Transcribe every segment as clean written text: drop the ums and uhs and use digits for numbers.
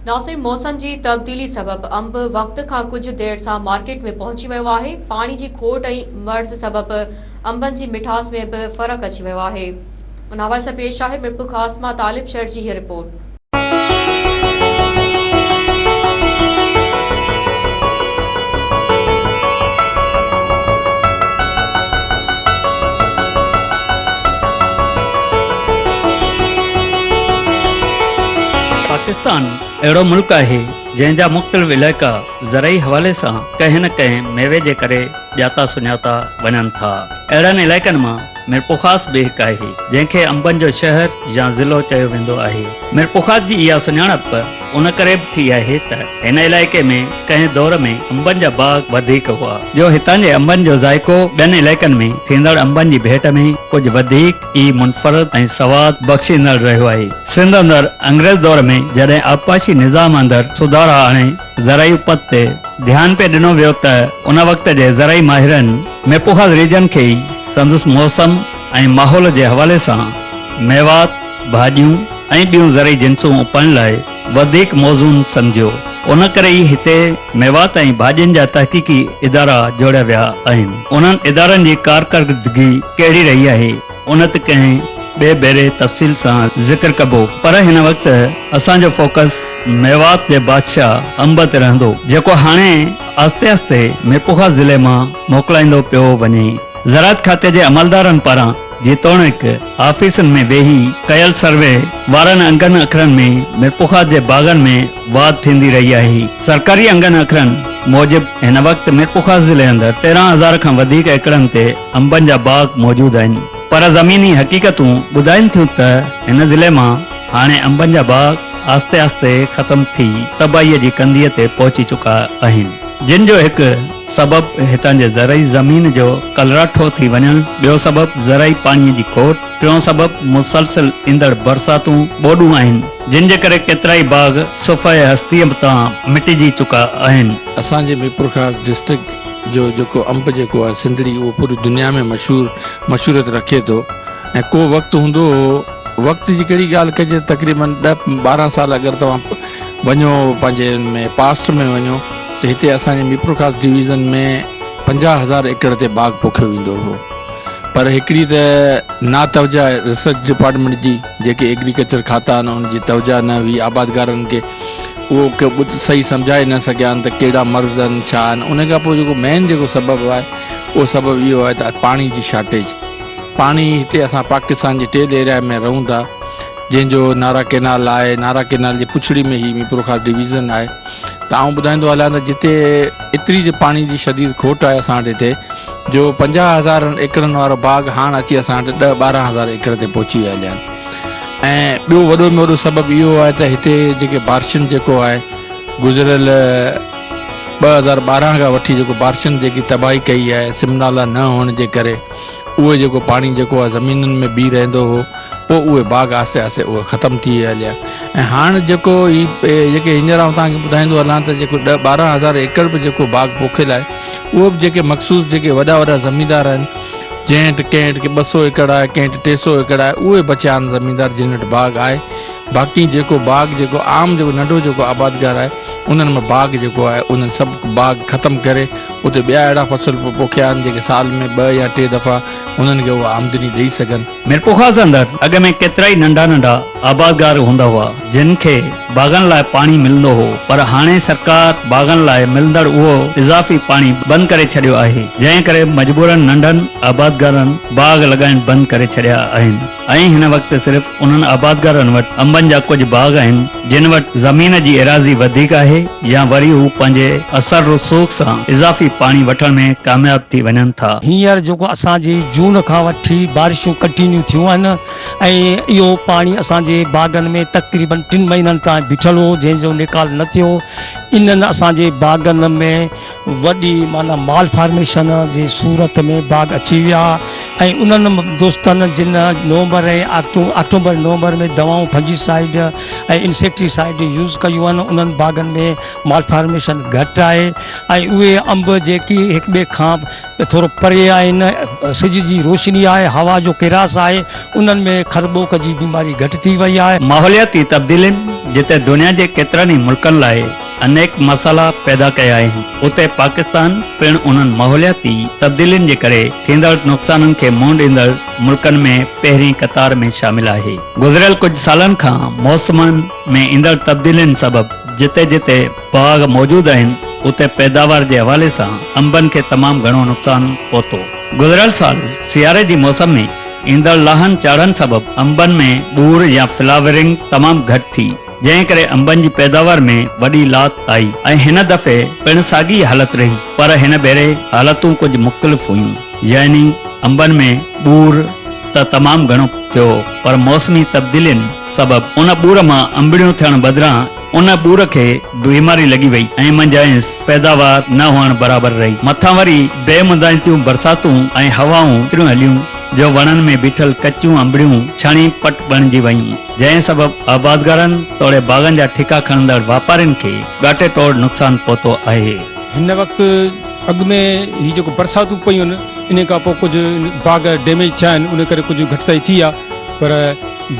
ناظرين موسم جي تبديلي سبب انب وقت کان ڪجهه دير سان مارڪيٽ ۾ پهچي ويو آهي، پاڻي جي کوٽ ۽ مرض سبب انبن جي مٺاس ۾ به فرق اچي ويو آهي. ان حوالي سان پيش آهي ميرپورخاص مان طالب شر جي هيء رپورٽ. پاڪستان اهڙو ملڪ آهي جنهن جا مختلف علائقا زرعي حوالي سان ڪنهن نه ڪنهن ميوي جي ڪري ڄاتا سڃاتا وڃن ٿا. اهڙن علائقن مان ميرپورخاص به هڪ آهي جنهن کي انبن جو شهر يا ضلعو چيو ويندو آهي. ميرپورخاص جي اها سڃاڻپ ان ڪري به ٿي آهي ته هن علائقي ۾ ڪنهن دور ۾ انبن جا باغ وڌيڪ هئا، جو هتان جي انبن جو ذائقو ٻين علائقن ۾ ٿيندڙ انبن جي ڀيٽ ۾ ڪجهه وڌيڪ ئي منفرد ۽ سواد بخشيندڙ رهيو آهي. سنڌ اندر انگريز دور ۾ جڏهن آبپاشي نظام اندر سڌارا آڻي زرعي اپت تي ڌيان پئي ڏنو ويو ته ان وقت جي زرعي ماهرن ميرپورخاص ريجن کي ئي سندس موسم ۽ ماحول جي حوالي سان ميوات، ڀاڄيون ۽ ٻيون زرعي جنسون اپائڻ لاء وڌيڪ موزون سمجهيو. ان ڪري ئي هتي ميوات ۽ ڀاڄين جا تحقيقي ادارا جوڙيا ويا آهن. انهن ادارن جي ڪارڪردگي ڪهڙي رهي آهي، ان تي ڪنهن ٻئي ڀيري تفصيل سان ذڪر ڪبو. پر هن وقت اسان جو فوڪس ميوات جي بادشاهه انب تي رهندو، جيڪو هاڻي آهستي آهستي ميرپورخاص ضلعي مان موڪلائيندو پيو وڃي. زراعت کاتي جي عملدارن پاران جيتوڻيڪ آفيسن ۾ ويهي ڪيل سروي وارن انگن اکرن ۾ ميرپورخاص جي باغن ۾ واڌ ٿيندي رهي آهي. سرڪاري انگن اکرن موجب هن وقت ميرپورخاص ضلعي اندر 13 هزار کان وڌيڪ ايڪڙن تي انبن جا باغ موجود آهن پر زميني حقيقتون ٻڌائين ٿيون ته هن ضلعي مان هاڻي انبن جا باغ آهستي آهستي ختم ٿي تباهي جي ڪنڌيء تي پهچي چڪا آهن جن جو هڪ سبب هتان جي زرعي زمين جو ڪلراٺو ٿي وڃڻ، ٻيو سبب زرعي پاڻي جي کوٽ، ٽيون سبب مسلسل ايندڙ برساتون، ٻوڏون آهن، جن جي ڪري ڪيترائي باغ صفحه هستيء تان مٽجي چڪا آهن. اسان جي ميرپورخاص ڊسٽرڪٽ جو جيڪو انب جيڪو آهي سنڌڙي اهو پوري دنيا ۾ مشهور مشهوريت رکي ٿو ۽ ڪو وقت هوندو هو وقت جي ڪهڙي ڳالهه ڪجي تقريبن ڏهه ٻارهن سال اگر توهان وڃو پنهنجي ان ۾ پاسٽ ۾ وڃو ته هتي اسان جي ميرپورخاص ڊويزن ۾ 50 هزار ايڪڙ تي باغ پوکيو ويندو هو پر هڪڙي ته ناتوجه ريسرچ ڊپارٽمينٽ جي جيڪي ايگريڪلچر کاتا آهن ان جي توجه نه هئي آبادگارن کي اهو صحيح سمجهائي نه سگهيا آهن ته ڪهڙا مرض آهن ڇا آهن ان کان پوء جيڪو مين جيڪو سبب آهي اهو سبب اهو آهي ته پاڻي جي شارٽيج پاڻي هتي اسان پاڪستان جي ٽيل ايريا ۾ رهون ٿا جنهن جو نارا ڪينال آهي نارا ڪينال جي پڇڙي ۾ هي ميرپورخاص ڊويزن آهي ته آئون ٻڌائيندو هلان ته جتي ايتري جي پاڻي جي شديد کوٽ آهي اسان وٽ هتي جو 50 هزار ايڪڙن وارو باغ هاڻ اچي اسان وٽ 10 12 هزار ايڪڙ تي پهچي ويا هليا آهن ۽ ٻيو وڏو ۾ وڏو سبب اهو آهي ته هتي جيڪي بارشن جيڪو آهي گذريل 2012 کان وٺي جيڪو بارشن جيڪي تباهي ڪئي آهي سم نالا نه هئڻ جي ڪري اهي جيڪو پاڻي جيڪو آهي زمينن ۾ بيهي رهندو هو پوء اهي باغ آهستي آهستي اهي ختم ٿي ويا هليا ۽ هاڻ جيڪو هي جيڪي هينئر آئون توهان کي ٻڌائيندو هلان ته جيڪو ڏهه ٻارهن هزار ايڪڙ به جيڪو باغ پوکيل آهي اهو به جيڪي مخصوص جيڪي وڏا وڏا زميندار آهن جنهن وٽ ڪنهن وٽ ٻه سو ايڪڙ آهي ڪنهن وٽ ٽي سو ايڪڙ آهي اهي بچيا آهن زميندار جن وٽ باغ آهي باقي جيڪو باغ جيڪو عام جيڪو ننڍو جيڪو آبادگار آهي انهن مان باغ جيڪو آهي انهن سڀ باغ ختم ڪري اتي ٻيا اهڙا فصل پوکيا آهن جيڪي سال ۾ ٻه يا ٽي دفعا انهن کي اها آمدني ڏئي سگهن. ميرپورخاص اندر اڳ ۾ ڪيترائي ننڍا ننڍا آبادگار هوندا هئا جن کي باغن لاء پاڻي ملندو هو پر هاڻي سرڪار باغن لاء ملندڙ اهو اضافي پاڻي بند ڪري ڇڏيو آهي جنهن ڪري مجبورن ننڍن آبادگارن باغ لڳائڻ بند ڪري ڇڏيا آهن. ۽ هن وقت صرف انهن آبادگارن وٽ انبن جا ڪجهه باغ آهن جن وٽ زمين جي ايراضي وڌيڪ آهي يا وري هو پنهنجي اثر رسوخ سان اضافي پاڻي وٺڻ ۾ ڪامياب ٿي وڃن ٿا. هينئر جيڪو اسان جي جون کان وٺي بارشون ڪنٽينيو ٿيون آهن ۽ اهو پاڻي اسان جي باغن ۾ تقريبن ٽن مهينن تائين بيٺل هو جنهن جو نيڪال نه ٿيو انهن اسان جي باغن ۾ وڏي معنيٰ مال فارميشن جي صورت ۾ باغ اچي ويا. ۽ انهن دوستن جن نومبر ۽ آڪٽوبر نومبر ۾ دوائون فنجي سائيڊ ۽ انسيڪٽي سائيڊ يوز ڪيون آهن انهن باغن ۾ مالفارميشن گهٽ آهي ۽ اهي انب جيڪي هڪ ٻئي کان ٿورو پري آهن سج جي روشني آهي هوا جو ڪراس آهي انهن ۾ خربوڪ جي بيماري گهٽ ٿي وئي آهي. ماحولياتي تبديلين جتي دنيا جي ڪيترن ئي ملڪن لاء انيڪ مسئلا پيدا ڪيا آهن، اتي پاڪستان پڻ انهن ماحولياتي تبديلين جي ڪري ٿيندڙ نقصانن کي منهن ڏيندڙ ملڪن ۾ پهرين قطار ۾ شامل آهي. گذريل ڪجهه سالن کان موسمن ۾ ايندڙ تبديلين سبب جتي جتي باغ موجود آهن، اتي پيداوار جي حوالي سان انبن کي تمام گهڻو نقصان پهتو. گذريل سال سياري جي موسم ۾ ايندڙ لاهن چاڙهن سبب انبن ۾ ٻور يا فلاورنگ تمام گهٽ ٿي. جنهن ڪري انبن جي پيداوار ۾ وڏي لاٿ آئي ۽ هن دفعي پڻ ساڳي ئي حالت رهي پر هن ڀيري حالتون ڪجهه مختلف هيون يعني انبن ۾ ٻور ته تمام گهڻو ٿيو پر موسمي تبديلين سبب ان ٻور مان انبڙيون ٿيڻ بدران ان ٻور کي بيماري لڳي وئي ۽ منجهائنس پيداوار نه هئڻ برابر رهي مٿان وري بي مندائتيون برساتون ۽ هوائون ايتريون هليون جو وڻن ۾ بيٺل ڪچيون انبڙيون ڇڻي پٽ بڻجي ويون. جنهن سبب آبادگارن توڙي باغن جا ٺيڪا کڻندڙ واپارين کي ڳاٽي ٽوڙ نقصان پهتو آهي. هن وقت اڳ ۾ هي جيڪو برساتون پيون آهن انهي کان پوء ڪجهه باغ ڊيميج ٿيا آهن ان ڪري ڪجهه گهٽتائي ٿي آهي پر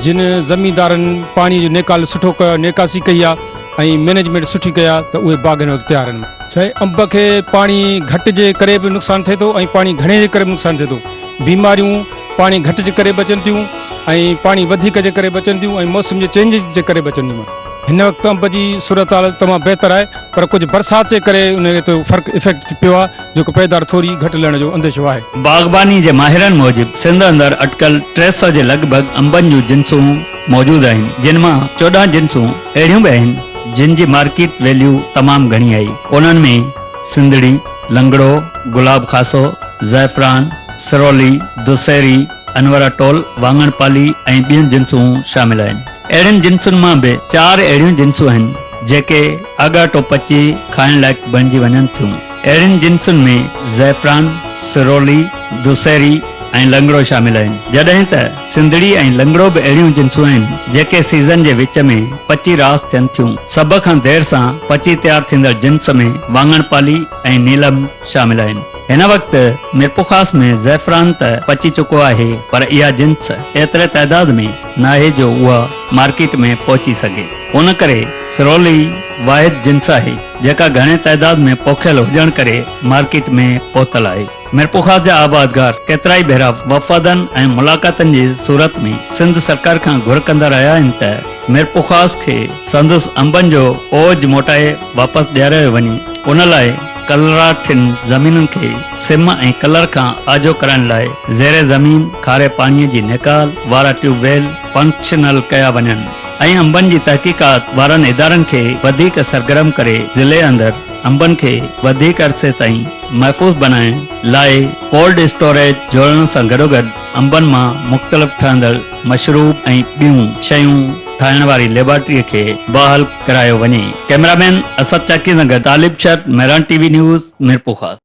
جن زميندارن پاڻي جو نيڪال سٺو ڪيو آهي نيڪاسي ڪئي آهي ۽ مينيجمينٽ سٺي ڪئي آهي ته اهي باغ هن وقت تيار آهن. سائين انب کي پاڻي گهٽ جي ڪري به نقصان ٿئي ٿو ۽ پاڻي گهڻي جي ڪري به نقصان ٿئي ٿو بيماريون پاڻي گهٽ جي ڪري به اچن ٿيون ۽ پاڻي وڌيڪ جي ڪري به اچن ٿيون ۽ موسم جي چينج جي ڪري به اچن ٿيون هن وقت انب جي صورتحال تمام بهتر آهي پر ڪجهه برسات جي ڪري ان تي فرق افيڪٽ پيو آهي جيڪو پيدار ٿوري گهٽ لهڻ جو انديشو آهي. باغباني جي ماهرن موجب سنڌ اندر اٽڪل 300 جي لڳ ڀڳ انبن جون جنسون موجود آهن جن مان 14 جنسون اهڙيون به آهن جن جي مارڪيٽ ويليو تمام گهڻي آهي انهن ۾ سنڌڙي، لنگڙو، گلاب خاصو، زعفران، سرولي، دسهري، انور اٽول، واڱڻ پالي ۽ ٻيون جنسون شامل آهن. اهڙين جنسن مان به چار اهڙيون جنسون آهن، جيڪي آڳاٽو پچي کائڻ لائق بڻجي وڃن ٿيون. اهڙين جنسن ۾ زعفران، سرولي، دسهري ۽ لنگڙو شامل آهن. جڏهن ته سنڌڙي ۽ لنگڙو به اهڙيون جنسون آهن، جيڪي سيزن جي وچ ۾ پچي راس ٿين ٿيون. سڀ کان دير سان پچي تيار ٿيندڙ جنس ۾ واڱڻ پالي ۽ نيلم شامل آهن. هن وقت ميرپورخاص ۾ زعفران ته پچي چڪو آهي پر اها جنس ايتري تعداد ۾ ناهي جو اها مارڪيٽ ۾ پهچي سگهي. ان ڪري سرولي واحد جنس آهي جيڪا گهڻي تعداد ۾ پوکيل هجڻ ڪري مارڪيٽ ۾ پهتل آهي. ميرپورخاص جا آبادگار ڪيترائي ڀيرا وفدن ۽ ملاقاتن جي صورت ۾ سنڌ سرڪار کان گهر ڪندا رهيا آهن ته ميرپورخاص کي سندس انبن جو اوج موٽائي واپس ڏياريو وڃي ان لاء ڪلراٺين زمينن کي سم ۽ ڪلر کان آجو ڪرائڻ لاء زير زمين کاري پاڻي جي نيڪال وارا ٽيوب ويل فنڪشنل ڪيا وڃن ۽ انبن جي تحقيقات وارن ادارن کي وڌيڪ سرگرم ڪري ضلعي اندر انبن کي وڌيڪ عرصي تائين محفوظ بنائڻ لاء ڪولڊ اسٽوريج جوڙڻ سان گڏوگڏ انبن مان مختلف ٺهندڙ مشروب ۽ ٻيون شيون ٺاهڻ واري ليبارٽري کي بحال ڪرايو وڃي. ڪئميرا مين اسد چاڪي سان گڏ Talib Shar, Mehran T V news, Mirpurkhas.